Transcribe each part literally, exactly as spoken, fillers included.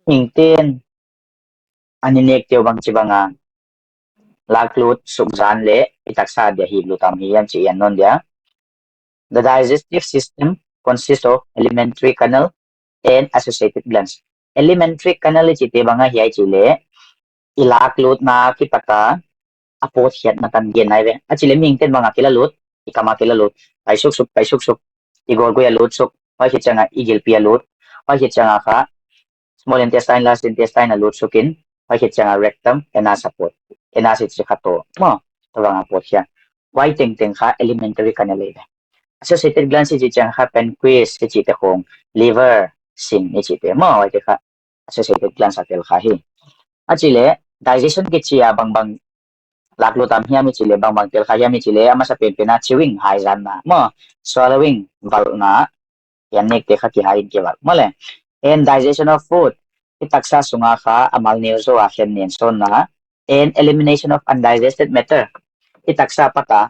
Mihingte'n an i nek te uh bangchibang a lak lut suk zan leh i taksa dia hip lut tam hiam chih i en nawn dia. The digestive system consists of alimentary canal and associated glands. Alimentary canal i chihte bang ahia i chih leh i lak lutna kipat a a pawtkhiatna tan gen ahi ve. A chih leh mihingte'n bang a kila lut, i kam a kila lut, pai suksuk, pai suksuk, i gawlgui a lut suk, huai khit chiang a i gilpi a lut, huai khit chiang a kha small intestine, large intestine a lut suk in, huai khit chiang a rectum, anus a pawt, anus i chih kha taw, maw, taw bang a pawtkhiat. Huai tengteng kha alimentary canal ahi ve. Associated glands i chih chiang kha pancreas i chihte khong, liver, sin i chihte, maw, huaite kha associated glands a tel kha hi. A chih leh digestion kichi a bangbang lak lut tam hiam i chih leh, bangbang tel kha hiam i chih leh, a masa penpen a chewing, haizanna, maw, swallowing, valhna, i an nek te kha kihai in kivalh, maw leh. And digestion of food, i taksa sung a kha a mal neu zaw a khen nen sawnna, and elimination of undigested matter, i taksa apat a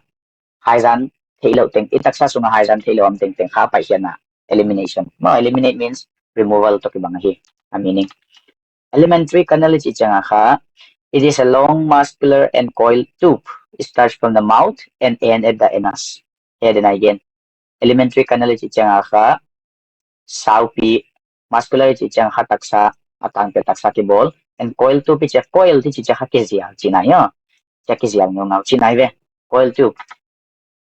haizan theihlouh teng, i taksa sung a haizan theihlouh om tengteng kha paihkhiatna, elimination. Maw, eliminate means removal toh kibang ahi, a meaning. Alimentary canal i chih chiang a kha, it is a long muscular and coiled tube, starts from the mouth and end at the anus. Head and again. Alimentary canal i chih chiang a kha, saupi, muscular i chih chiang a kha taksa, a tangpi a taksa kibawl, and coiled tube i chih, coiled i chih chiang a kha kizial chihna hia. Chia kizial ngeungau chihna ahi ve. Coiled tube.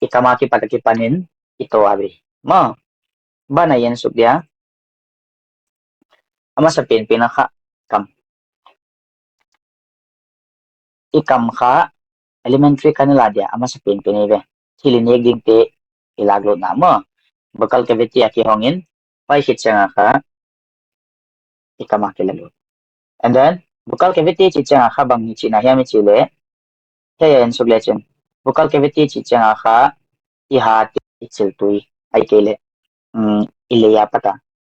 I kam a kipat a kipan in i taw a bri. Maw, ban a i en suk dia. A masa penpen a kha kam. I kam kha alimentary canal a dia a masa penpen ahi ve. Thil i nek dingte i lak lutna, maw, buccal cavity a kihong in, huai khit chiang a kha i kam a kila lut. And then buccal cavity chih chiang a kha bang i chihna hiam i chih leh, hiai a en suk lechin, buccal cavity chih chiang a kha i ha te, i chiltui, ahihkeileh, mm, i lei apat a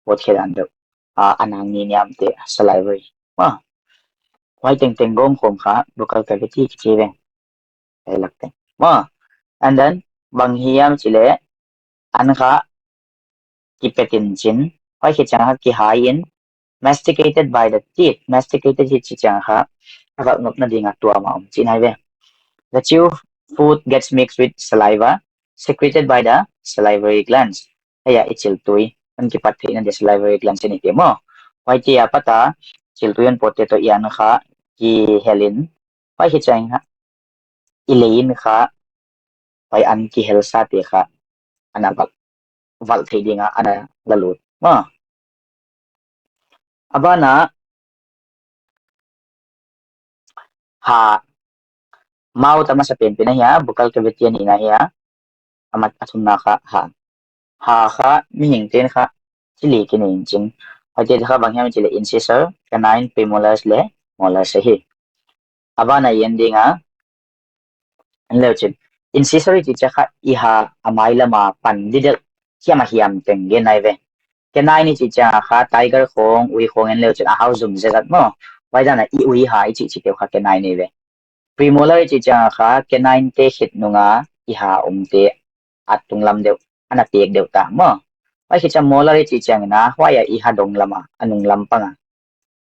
pawtkhe dan deuh, a, a nang ni niamte, salivary, maw, huai tengteng gawmkhawm kha buccal cavity kichi ve. Hiai lak teng, maw. And then bang hiam chih leh, an kha kipet in chin, huai khit chiang a kha kihai in, masticated by the teeth. Masticated i chih chiang a kha a valh nopna ding a tuam a om chihna ahi ve. The chewed food gets mixed with saliva secreted by the salivary glands. Hiai a i chiltui hon kipat theihna dia salivary glands i chih te, maw, huaite apat a chiltui hon pawtte toh i an kha kihel in, huai khit chiang a kha i lei in kha huai an kihelsate kha ana valh, valh theih ding a ana la lut, maw. A ban a ha, mouth a masa penpen ahia, buccal cavity a nihna ahia, a mat a thumna kha ha. Ha kha mihingte'n kha chi li kinei in chin. Huaite kha bang hiam i chih leh incisor, canine, premolars leh molars ahi. A ban a i en ding a, en leuchin, incisor i chih chiang a kha i ha a mailam a pan didelh hiam a hiam teng genna ahi ve. Canine i chih chiang a kha tiger khong, ui khong en leuchin, a hau zum zezat, maw. Huai dan a i ui ha i chih chihte uh kha canine ahi ve. Premolar i chih chiang a kha canine te khit nung a i ha omte a tunglam deuh, ana pek deuh ta, maw. Huai khit chiang molar i chih chiang in a, huai a i ha donglam a, a nunglam pang a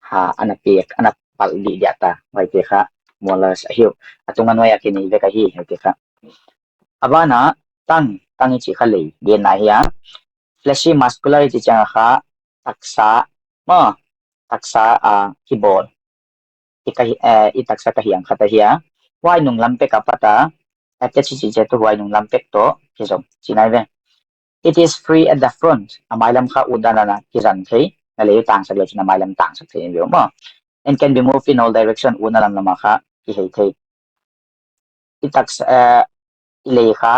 ha ana pek, ana palh dih dia ta, huaite kha molars ahi uh. A tung a nuai a kinei vek ahi, huaite kha. A ban a tongue, tongue i chih kha lei genna ahia. Fleshy muscular i chih chiang a kha taksa, maw, taksa a kibawl, i ka hi, eh, i taksa ka hiang khat ahia. Huai nunglam pek apat a, attach i chih chiang tuh huai nunglam pek toh kizom chihna ahi ve. It is free at the front. A mailam kha utdan a kizang thei. Na lei uh tangsak leuchin a mailam tangsak thei in ve uh, maw. And can be moved in all direction. Utna lamlam a kha kihei thei. I taksa, eh, i lei kha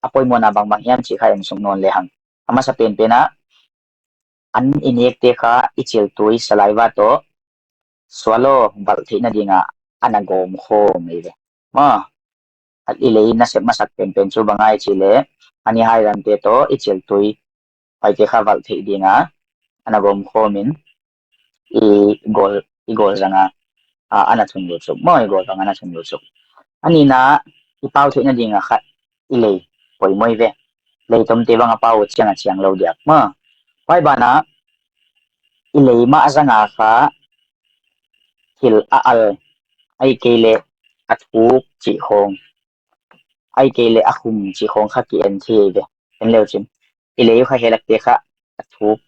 a poimohna bangbang hiam chih kha en suk nawn lehang. A masa penpen a, an i nekte kha i chiltui, saliva toh swallow, valh theihna ding a ana gawmkhawm ahi ve, maw. A i lei nasep masak penpen chu bang ahia i chih leh, an i haizante toh i chiltui, huaite kha valh theih ding a ana gawmkhawm in, i gawl, i gawl zang a, a, ana thun lut suk, maw, i gawl zang ana thun lut suk. A nihna, i pau theihna ding a kha i lei poimoh ahi ve. Lei tomte bang a pau chiang a chiang lou diak, maw. Huai ban a i lei mah zang a kha thil a al, ahihkeileh a thuk chih khong, ahihkeileh a khum chih khong kha ki en thei ve. En leu chin, i lei uh kha hiai lak te kha a thuk,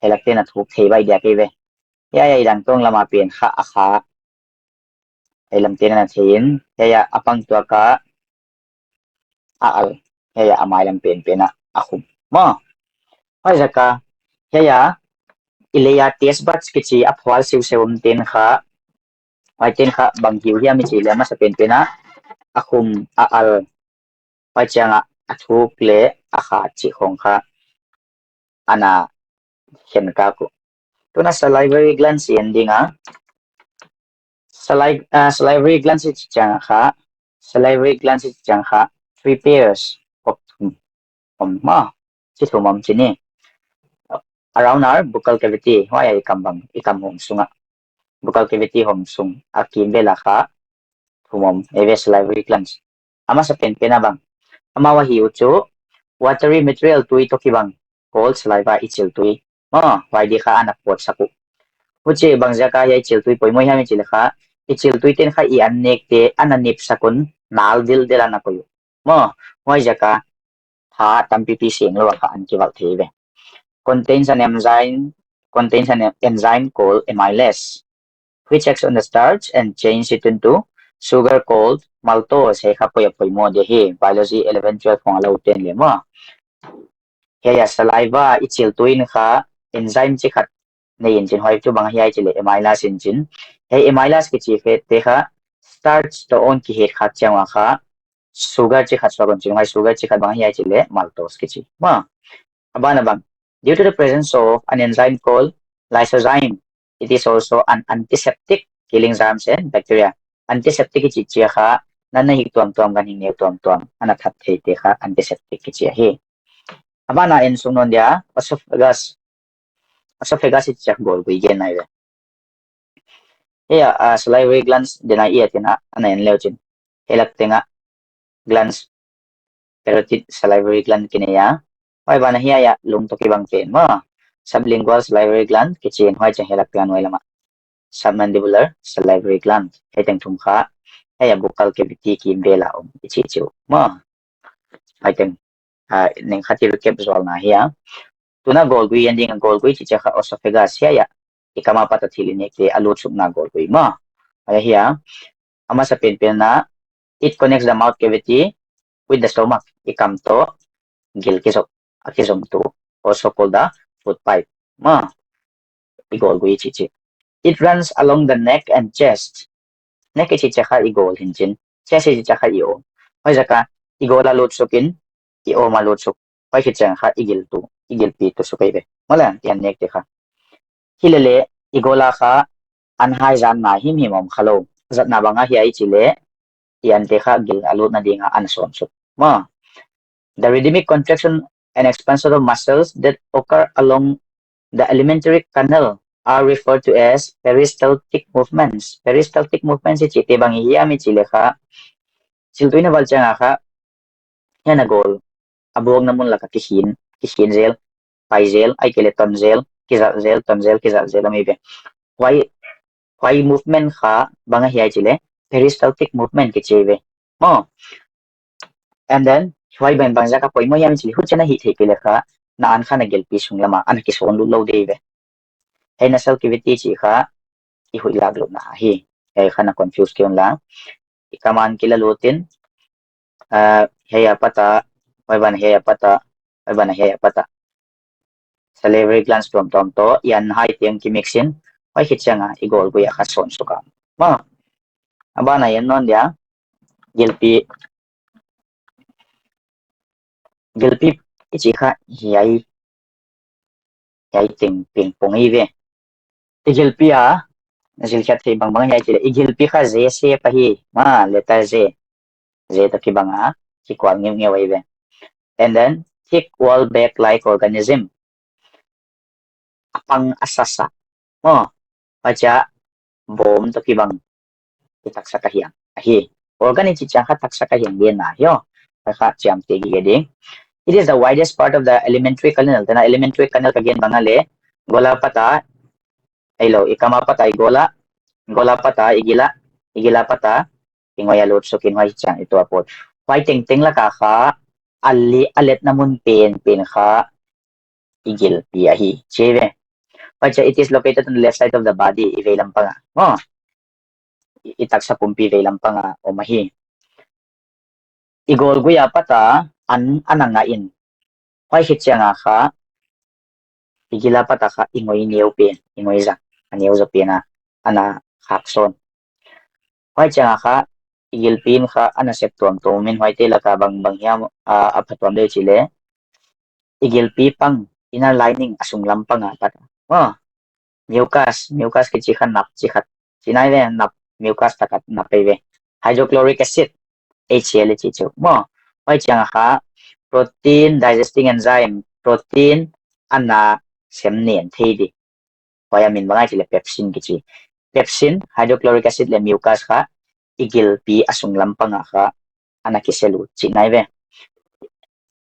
hiai lak te'n a thuk thei bai dia kei ve. Hiai a i dang tawng lam a pen kha a kha, hiai lam te'n a thei in, hiai a a pang tuak a a al, hiai a a mai lam pen pen a a khum. Maw, huaiziak a, hiai a i lei a taste buds kichi a phual siusiu om te'n kha, huai te'n kha bang hi uh hiam i chih leh a masa pen pen a a khum, a al, huai chiang a a thuk leh a kha chih khong kha ana khen kak uh. Tuin a salivary glands i en ding a, saliv-, ah, salivary glands i chih chiang kha, salivary glands i chih chiang kha three pairs of thum om maw, chi thum om chi ni. Around our buccal cavity, huai a i kam bang, i kam hong sung a, buccal cavity hong sung a kim vel a kha thum om, ahi ve, salivary glands. A masa pen pen a bang, amau ahi uh chu watery material, tui toh kibang, called saliva, i chiltui. Maw, huai di kha ana pawtsak uh. Huchi bang ziak a hiai chiltui poimoh hiam i chih leh kha, i chiltui te'n kha i an nek te ana nipsak un, nal dildel ana koih uh. Maw, huaiziak a tha tampipi seng lou a kha an kivalh thei ve. Contains an enzyme, contains an enzyme called amylase, which acts on the starch and change it into sugar called maltose. Hiai kha poi a poimoh di hi, biology eleven twelve khong a lou te'n leh maw. Hiai a saliva, i chiltui in kha enzyme chi khat nei in chin, huai chu bang hiam i chih leh amylase in chin. Hiai amylase kichi khe te kha starch toh hong kihet khak chiang ua kha sugar chi khat suak un chin, huai sugar chi khat bang hiam i chih leh maltose kichi. Maw, a ban a bang, due to the presence of an enzyme called lysozyme, it is also an antiseptic, killing germs and bacteria. Antiseptic kichi chia kha, natna hik tuamtuam, ganhing neu tuamtuam ana that thei te kha antiseptic kichi ahi. A ban a en suk nawn dia, esophagus. Esophagus i chih chiang golgui gen ahi ve. Hiai a, ah, salivary glands dena i et in a, ana en leu chin, hiai lak teng a glands, parotid salivary gland kinei a. Huai ban a hiai a lung toh kibang pen maw, sublingual salivary gland kichi in, huai chiang hiai lak teng a nuai lam a submandibular salivary gland. Hiai teng thum kha hiai a buccal cavity kim vel a om i chih uh maw. Hiai teng, ah, ning khat i recap zual na hi a. Tuin a golgui en ding a, golgui chih chiang kha esophagus, hiai a i kam apat a thil i nek te a lutsukna golgui maw. Huai ahi a, a masa pen pen a, it connects the mouth cavity with the stomach. I kam toh gil kizop, a kizomtu, also called the food pipe maw, i golgui chih chih. It runs along the neck and chest. Neck i chih chiang kha i gol hi'n chin, chest i chih chiang kha i awm. Huaiziak a i gol a lutsuk in, i awm a lutsuk. Huai khit chiang kha i giltu, i gilpi tu suk ahi ve. Maw leh, i an nek te kha. Hilele, i gol a kha an hai zatna himhim om kha lou. Zatna bang ahia i chih leh, i an te kha gil a lutna ding a ana sawn suk. Maw, the rhythmic contraction and expansion of muscles that occur along the alimentary canal are referred to as peristaltic movements. Peristaltic movements i chih te bang hiam i chih leh kha, chiltui na val chiang a kha, hiai a gol a buakna mun lak a kikhin, kikhin zel, pai zel, ahihkeileh ton zel, kizat zel, ton zel, kizat zel om ahi ve. Huai, huai movement kha bang ahia i chih leh peristaltic movement kichi ahi ve. Maw. And then, huai bang, bang ziak a poimoh hiam i chih leh, huchi'n a hih theih kei leh kha, na an kha na gilpi sung lam a ana kisawn lut lou di ahi ve. Hiai nasal cavity chih kha i huih lak lutna ahi. Hiai kha na confuse kei un la. I kam a kila lut in, ah, hiai apat a, huai ban hiai apat a, huai ban hiai apat a, salivary glands tuamtuam toh i an hai teng kimix in, huai khit chiang a i golgui a kha sawn suk a. Maw, a ban a en nawn dia, gilpi, gilpi i chih kha hiai, hiai teng pingpong ahi ve. I gilpi a, zilkhiat theih bangbang hiam i chih leh, i gilpi kha J shape ahi, maw, letter J. J toh kibang a, kikual ngeungeu ahi ve. And then, thick wall bag-like organism. A pang a sasa. Maw, huchia bawm toh kibang i taksa ka hiang ahi. Organ i chih chiang kha taksa ka hiang genna ahi. Huai kha chiamteh gige ding. It is the widest part of the alimentary canal. Tuin a alimentary canal ka gen bang a leh, gol apat a, ei lou, i kam apat a i gol a, Gol apat a i gil a, i gil apat a i ngoi a lut suk in huai chiang i tuah pawt. Huai tengteng lak a kha a li-, a letna mun penpen kha i gilpi ahi chi ve. Huai chiah, it is located on the left side of the body, i veilam pang a. Maw. I, i taksa pumpi veilam pang a om ahi. I gol gui apat a an, ana ngah in. Huai khit chiang a kha i gil apat a kha i ngoi neu pen, i ngoi zang, a neu zaw pen a ana khak sawn. Huai chiang a kha i gilpi in kha ana sep tuamtuam in, huaite lak a bang, bang hiam a, a phatuam deuh chih leh, i gilpi pang, inner lining, a sunglam pang apat a. Maw. Mucus, mucus kichi kha nap chi khat. Chi nai ve, nap, mucus tak a nap ei ve. Hydrochloric acid, H C l chi chu. Maw. Huai chiang a kha protein digesting enzyme, protein ana sem nen thei di. Huai a min bang ahia chih leh pepsin kichi. Pepsin, hydrochloric acid leh mucus kha i gilpi a sunglam pang a kha ana kise lut chi nai ve.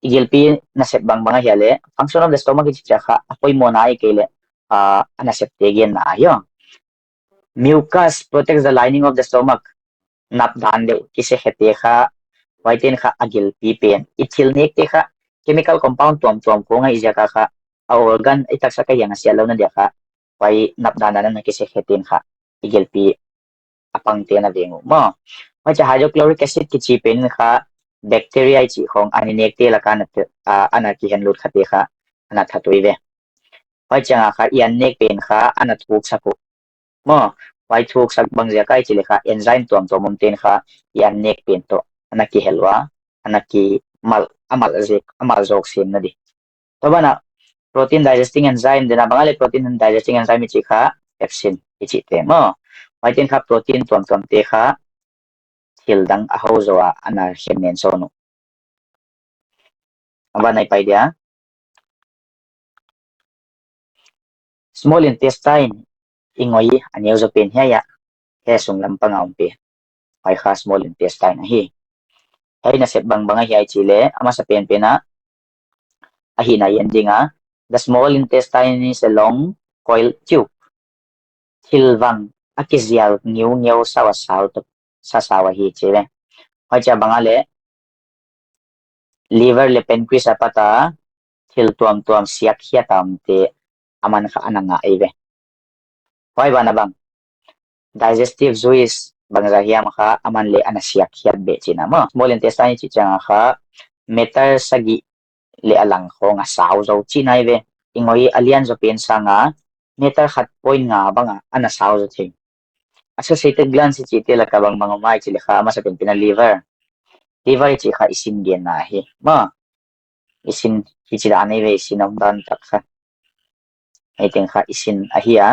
I gilpi nasep bangbang ahia leh, function of the stomach kichi chiang kha a poimoh na ahihkeileh, ah, a nasepte genna ahi. Mucus protects the lining of the stomach. Nap dan deuh kise khete kha, huaite'n kha a gilpi pen. I thil nekte kha chemical compound tuamtuam khong ahih ziak a kha, a organ, i taksa kha hiang a siat louhna dia kha, huai nap dan dan a kise khete'n kha i gilpi a pangte'n a veng uh. Maw. Huai chiah hydrochloric acid kichi pen kha bacteria i chih khong a ni nekte lak a ana, ah, ana kihen lut khate kha ana that uh ve. Huai chiang a kha i an nek pen kha ana thuk sak uh. Maw. Huai thuk sak bang ziak ahia chih leh kha enzyme tuamtuam omte'n kha i an nek pen toh ana kihel ua, ana kimal, a mal zek, a mal zawk semna di. Tua ban ah protein digesting enzyme, denna bang ahia leh protein digesting enzyme i chih kha pepsin i chihte maw. Huaite'n kha protein tuamtuamte kha thil dang a hou zaw a ana khen nen sawn uh. A ban ah i pai dia. Small intestine, i ngoi a neu zaw pen hiai a, hiai sunglam pang a om pen. Huai kha small intestine ahi. Hiai nasep bangbang ahia chih leh, a masa penpen a, a hihna i en ding a. The small intestine is a long coiled tube. Thil vang a kizial ngiungeu sau a sau toh, sa sau ahi chi ve. Huai chiah bang ahia leh, liver leh pancreas apat a thil tuamtuam siak khiat a omte aman kha ana ngah ei ve. Huai ban ah bang, digestive juice bangzah hiam kha aman leh ana siak khiat beh chihna maw. Small intestine i chih chiang a kha meter sagih leh a lang khong a sau zaw chi nai ve. I ngoi a lian zaw pen sang a meter khat point nga bang a ana sau zaw thei. Associated glands i chihte lak a bangbang om ahia chih leh kha a masa penpen a liver. Liver i chih kha i sin genna ahi. Maw. I sin hi chi dan ei ve, i sin om dan tak kha. Hiai teng kha i sin ahi a.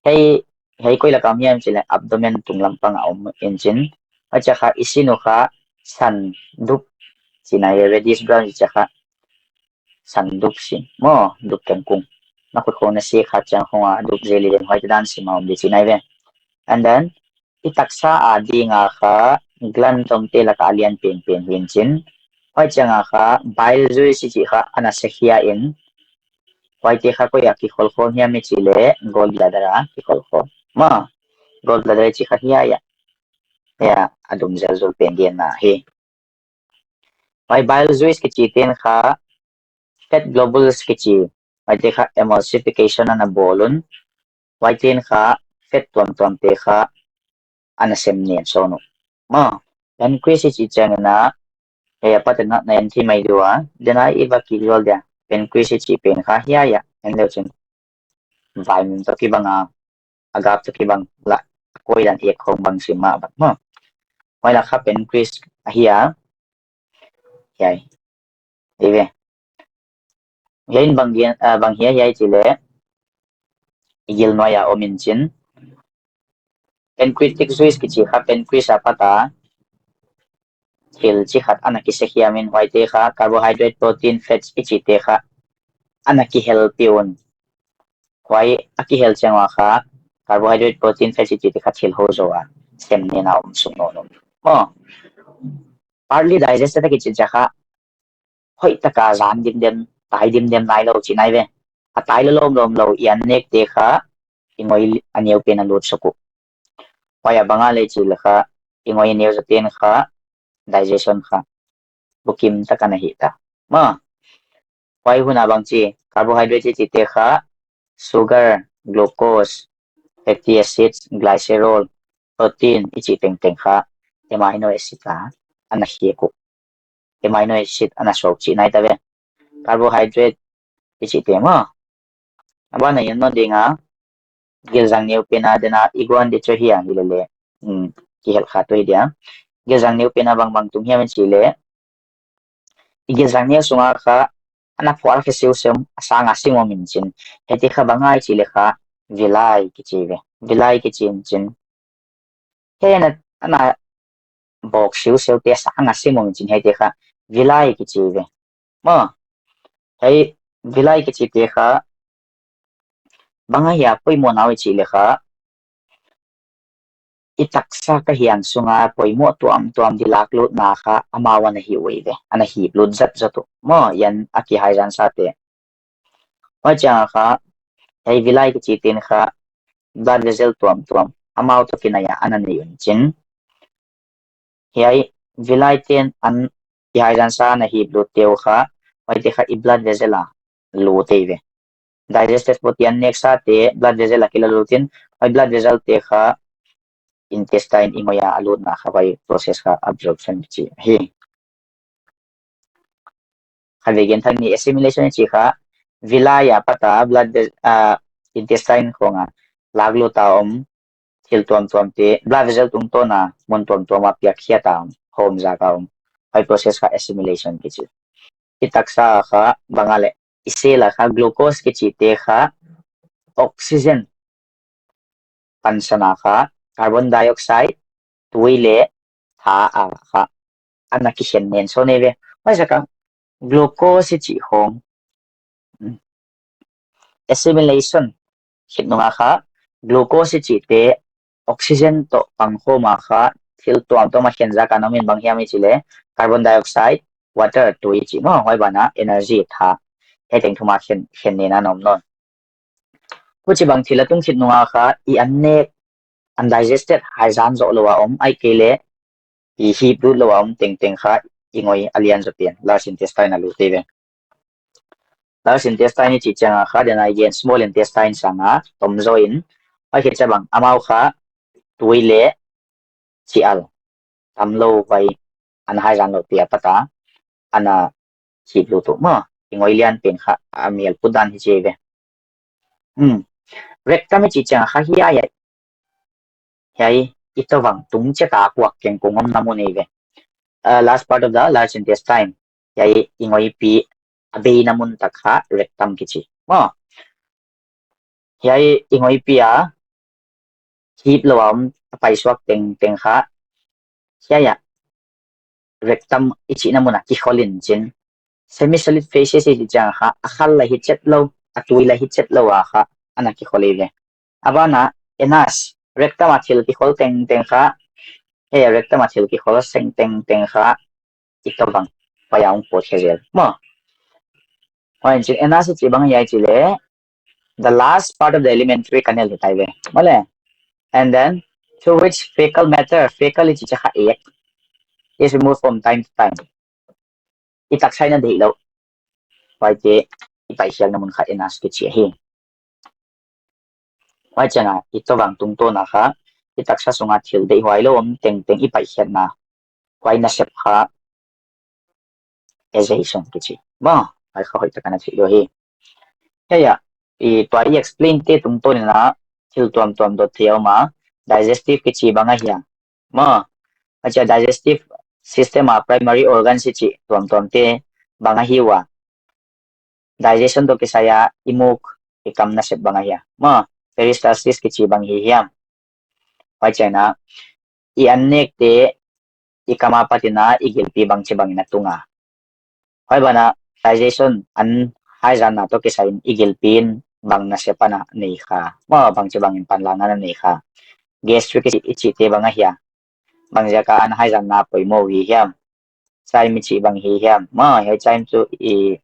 Hiai, hiai koi lak a om hiam chih leh abdomen tunglam pang a om in chin. Huai chiah kha i sin uh kha sandup chi nai ve, reddish brown i chih kha sandup si. Maw, dup kengkung. Na khut khong na se kha chiang khong a dup zel leh huaite dan sim a om di chi nai ve. And then, i taksa a ding a kha gland omte lak a lian penpen hi in chin. Huai chiang a kha bile juice i chih kha ana se khia in. Huaite kha koi a kikhol khawm hiam i chih leh gallbladder a kikhol khawm. Maw, gallbladder i chih kha hiai a. Hiai a dum zelzul pen genna ahi. Huai bile juice kichite'n kha fat globules kichi, huaite kha emulsification ana bawl un, huaite'n kha fat tuamtuamte kha ana sem nen sawn uh. Maw, pancreas i chih chiang in a, hiai apat in a na en thei mai di ua, denna i va kik zual dia, pancreas i chih pen kha hiai a, en leu chin. Vaimim toh kibang a, a gap toh kibang lah, a koi dan ek khong bang sim mah bang maw. Huai lak kha pancreas ahi a. Hiai. Ei ve. Hiai in bang gen, ah, bang hia hiai chih leh, i gil nuai a om in chin. Pancreatic juice kichi kha pancreas apat a thil chi khat ana kise khiam in, huaite kha carbohydrate, protein, fats i chihte kha ana kihel pih un. Huai a kihel chiang ua kha carbohydrate, protein, fats i chihte kha thil hou zaw a sem nen a om suk nawn uh. Maw, partly digested a kichi chiang kha hoih tak a zan dimdem, tai dimdem nailou chi nai ve. A tai lawmlawm lou i an nekte kha i ngoi a neu pen a lut suk uh. Huai a bang a leh chih leh kha, i ngoi a neu zaw ten kha, digestion kha bukim tak ana hih ta. Maw, huai hun a bang chi, carbohydrate i chihte kha, sugar, glucose, fatty acids, glycerol, protein i chih tengteng kha, amino acid a ana hiak uh. Amino acid ana suak chih nai ta ve. Carbohydrate i chihte maw. A ban a i en nawn ding a, gilzang neu pen a dena i guan di chu hiai hi lele. Hmm, kihelh kha tuh hi dia. Gilzang neu pen a bangbang tung hiam i chih leh, i gilzang neu sung a kha, ana phual khe siusiu, a sang a sim om in chin. Hiaite kha bang ahia i chih leh kha, villi kichi ve. Villi kichi in chin. Hiai ana, ana bawk siusiu te a sang a sim om in chin hiaite kha, villi kichi ve. Maw, hiai villi kichite kha, bang ahia poimoh na uh i chih leh kha, i taksa ka hiang sung a poimoh tuamtuam di laklutna kha amau ana hih uh ve, ana hip lut zatzat uh. Maw, i an a kihaizan sate. Huai chiang a kha, hiai villi kichite'n kha, blood vessel tuamtuam, amau toh kinai a ana nei un chin. Hiai villi te'n an kihaizan sa ana hip lutte uh kha, huaite kha i blood vessel a lut ei ve. Digested protein an nek sate blood vessel a kila lut in, huai blood vessel te kha intestine i ngoi a a lutna kha huai process kha absorption chi hi. Kha ve gen thak ni assimilation chi kha villi a pat a blood ves-, ah, intestine khong a laklut a om thil tuamtuam te blood vessel tungtawn a mun tuamtuam a piak khiat a om, hawm zak a om. Huai process kha assimilation kichi. I taksa kha bang a leh, i cell a kha glucose kichite kha oxygen pansan a kha carbon dioxide, tui leh tha a kha ana kikhen nen sawn ei ve. Huaiziak a glucose i chih khong, hmm, assimilation khit nung a kha glucose i chihte oxygen toh pangkhawm a kha thil tuamtuam a khen zak a om in bang hiam i chih leh carbon dioxide, water, tui i chih maw, huai ban a energy, tha, hiai teng thum a khen, khen nen a om nawn. Huchibang thil a tung khit nung a kha i an nek undigested haizan zoh lou a om, ahihkeileh i hip lut lou a om tengteng kha i ngoi a lian zaw pen large intestine a lut ei ve. Large intestine i chih chiang a kha dena i gen small intestine sang a tom zaw in, huai khit chiang bang amau kha tui leh chial tam lou vai an haizan lou te a pat a ana hip lut uh maw, i ngoi lian pen kha a mel put dan hi chi ve. Hmm. Rectum i chih chiang kha hiai, hiai i tawvang tung chet a kuak kengkung omna mun ei ve. Uh, last part of the large intestine. Hiai i ngoipi a beina mun tak kha rectum kichi. Maw. Hiai i ngoipi a hip lou a om a paisuak tengteng kha, hiai a rectum i chihna mun a kikhol in chin. Semi-solid feces i chih chiang kha, a khal la hi chet lou, a tui la hi chet lou a kha ana kikhol ei ve. A ban a anus, rectum a thil kikhol tengteng kha, hiai a rectum a thil kikhol seng tengteng kha i tawvang pai a hong pawt khe zel maw. Huai in chin anus i chih bang hiai chih leh the last part of the alimentary canal hi tai ve maw le. And then through which fecal matter, fecal i chih chiang kha ek, is removed from time to time. I taksa in a deih lou, huaite i paikhiakna mun kha anus kichi hi. Huai chiang a i tawvang tungtawn a kha i taksa sung a thil deihhuai lou om tengteng i paikhiakna, huai nasep kha ejection kichi. Maw, huai kha hoihtak a na theih lou hi. Hiai a, i tua i explain te tungtawn in a thil tuamtuam dot theih a om a, digestive kichi bang ahia. Maw, huchia digestive system a primary organs i chih tuamtuam te bang ahi ua. Digestion toh kisai a i muk, i kam nasep bang ahia. Maw, peristalsis kichi bang hi hiam. Huai chiang a, i an nek te i kam a pat in a i gilpi bangchibang in a tung a. Huai ban a digestion an haizanna toh kisai in i gilpi in bang nasep ana nei kha. Maw, bangchibang in panlakna ana nei kha. Gastric i chih, i chihte bang ahia. Bangziak a an haizanna poimoh uh hi hiam. Chyme i chih bang hi hiam. Maw, hiai chyme chu i,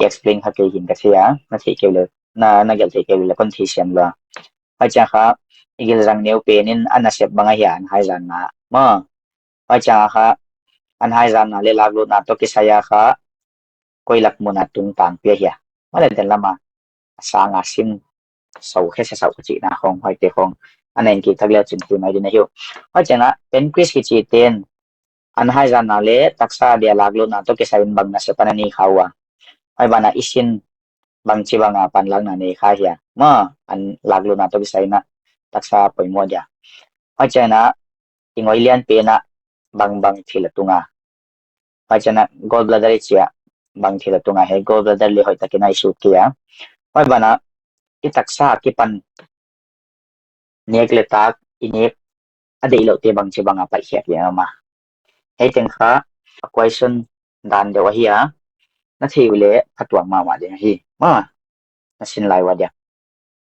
i explain kha kei hi'n ka thei a. Na theih kei uleh, na, na gelh theih kei uleh kon thei siam lua. Huai chiang kha i gilzang neu pen in a nasep bang ahia, an haizanna maw. Huai chiang kha an haizanna leh laklutna toh kisai a kha koi lak mun a tungtang pi ahia, maw leh den lam a sang a sim sau khe se sau chihna khong, huaite khong ana en kik thak leu chin thei mai ding ahi uh. Huai chiang a pancreas kichi ten an haizanna leh taksa dia laklutna toh kisai in bang nasep ana nei kha ua. Huai ban ah i sin bangchi bang a panlakna nei kha hia maw, an laklutna toh kisai in a taksa poimoh dia. Huai chiang a i ngoi lian pen ah bang bang thil a tung a. Huai chiang a gallbladder i chi a, bang thil a tung a, hiai gallbladder leh hoihtak in a i sut kei a. Huai ban ah i taksa akipan nek leh tak i nek a deihlouhte bangchi bang a paihkhiak hiam maw. Hiai teng kha a question dan deuh ahi a, na thei uleh phatuam mahmah ding ahi maw, na sin lai ua dia.